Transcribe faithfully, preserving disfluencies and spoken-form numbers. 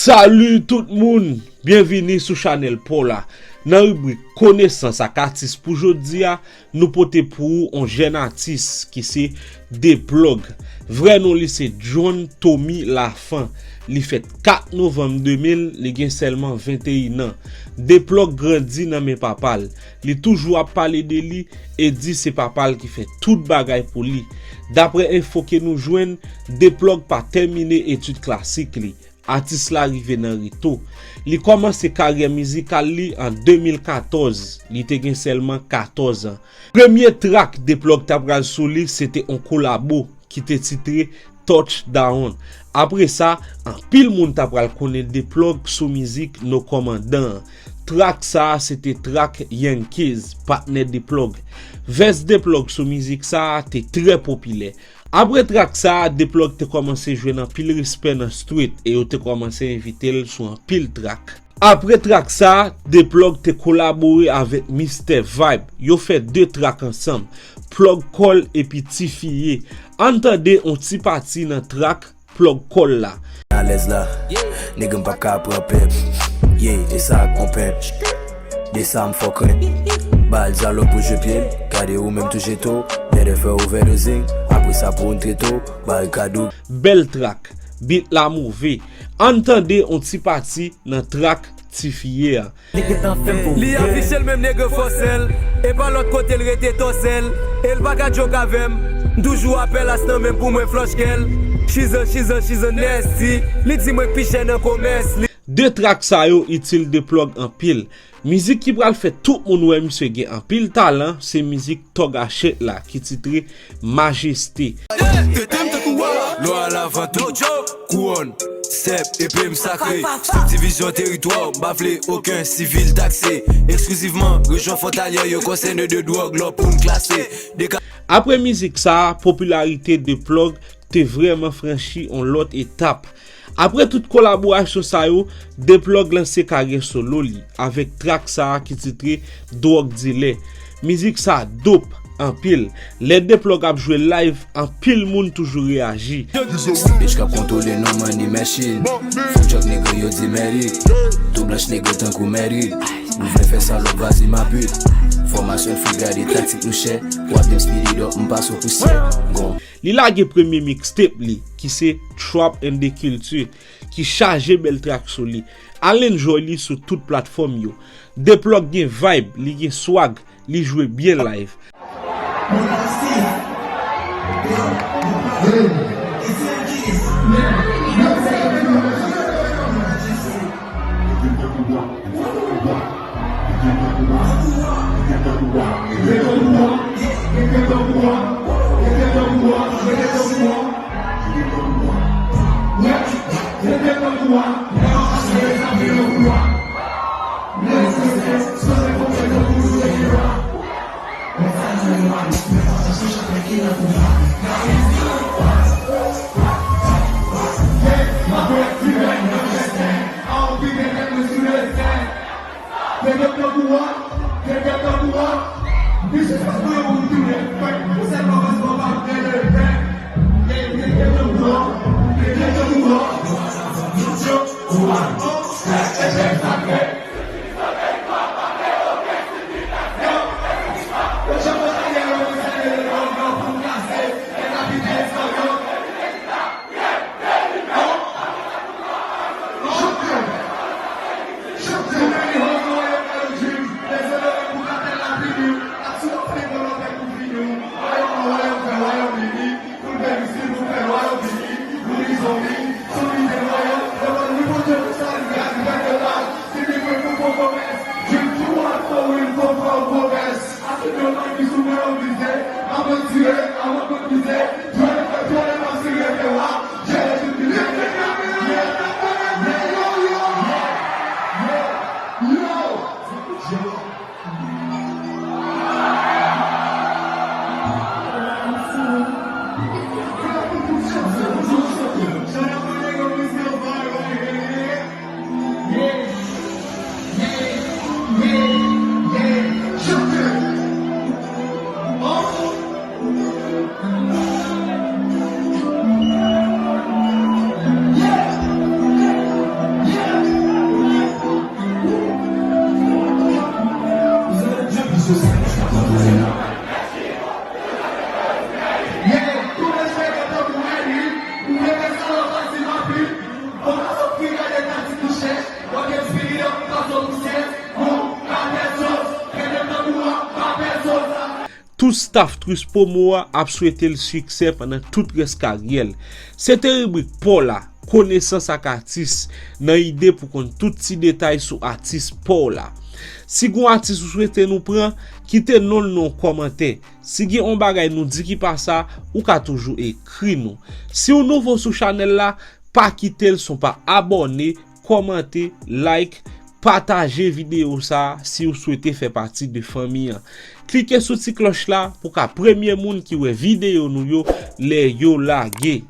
Salut tout moun! Byenvini sou chanèl pa w la. Nan ribrik Konesans ak Atis pou jodi a, nou pote pou ou on jèn atis ki se Deplug. Vrè non li se John Tommy Lafan. Li fèt kat novanm de mil, li gen sèlman venteyen an. Deplug grandi nan men papa l. Li toujou ap pale de li e di se papa l ki fè tout bagay pou li. Daprè enfo ke nou jwenn, Deplug pa tèmine etid klasik li. Atis la rive nan reto. Li kòmanse karyè mizikal li an de mil katòz. Li te gen sèlman katòz an. Premye trak Deplug ta pral sou li, se te on kolabo ki te titre Touchdown. Apre sa, anpil moun ta pral konnen Deplug sou mizik No Kòmandan an. Trak sa a, se te trak Yankees, patnè Deplug. Vès Deplug sou mizik sa a te trè popilè. Apre trak sa a, Deplug te kòmanse jwenn anpil respè nan street e yo te kòmanse envite l sou anpil trak. Apre trak sa a, Deplug te kolabore avèk Mister Vibe. Yo fè de trak ansanm, Plug Call epi Tifiye. Ann tande on ti pati nan trak Plug Call la. Alèz la, nèg m p ap ka pran pèp. Yeah, e sa k on pèp. De sa m fò krent. Ba l dyalòg pou jwe pye l. Gade ou menm tou jeto. Dèdè fè overdosing. Apre sa pou n treto. Barikad ou. Bèl trak. Beat la move. Ann tande on ti pati nan trak Tifiye a. Li gentan fè m voye. Li afiche l menm nèg yo fòse l. E pa lòt kote l rete tòsè l. E l pa ka jok avè m. M toujou apèl as nan men pou mwen flòch kè l. She's a, she's a, she's a nasty. Li di mwen k pi chè nan komès li. De trak sa yo itil Deplug anpil. Mizik ki pral fè tout moun wè misye gen anpil talan, se mizik Tòg Achèt la ki titre Majeste. Tete m tankou wa, lò a la vant ou. Kouwòn, step, epe m sakre. Subdivizyon teritwa, m pa vle okenn sivil takse. Eksklizivman, rejyon fwontalyè yo konsène de dwòg, lò pou n klase. Deka- Apre mizik sa a, popilarite Deplug te vrèman franchi on lòt etap. Apre tout kolaborasyon sa yo, Deplug lanse karyè solo li avèk trak sa a ki titre Dwòg Dilè. Mizik sa dope anpil. Lè Deplug ap jwe live, anpil moun toujou reyaji. Bitch k ap kontwole nou, money machine. Fou djòk nègre yo di mèri. Tou blanch nègre tankou mèri. Nou vle fè sa lòt vazi mapit. Fòmasyon fou gade taktik nou chè. W ap gen speed it up, m pase w pou sèk. Gon. Li lage premye mixtape li, ki se Trap and the Culture, ki chaje bèl trak sou li. Al enjoy li sou tout platfòm yo. Deplug gen vibe, li gen swag, li jwe byen live. Staff Tris Promo a ap swete l siksè pandan tout rès karyè l. Se te ribrik pa w la, konesans ak atis, nan ide pou konn tout ti detay sou atis pa w la. Si gon atis ou swete nou pran, kite non l nan yon kòmantè. Si gen yon bagay nou di ki pa sa, ou ka toujou ekri nou. Si w nouvo sou chanèl la, pa kite l san w pa abòne, kòmante, like, pataje videyo sa a si w swete fè pati de fanmi an. Klike sou ti klòch la pou w ka premye moun ki wè videyo nou yo lè yo lage.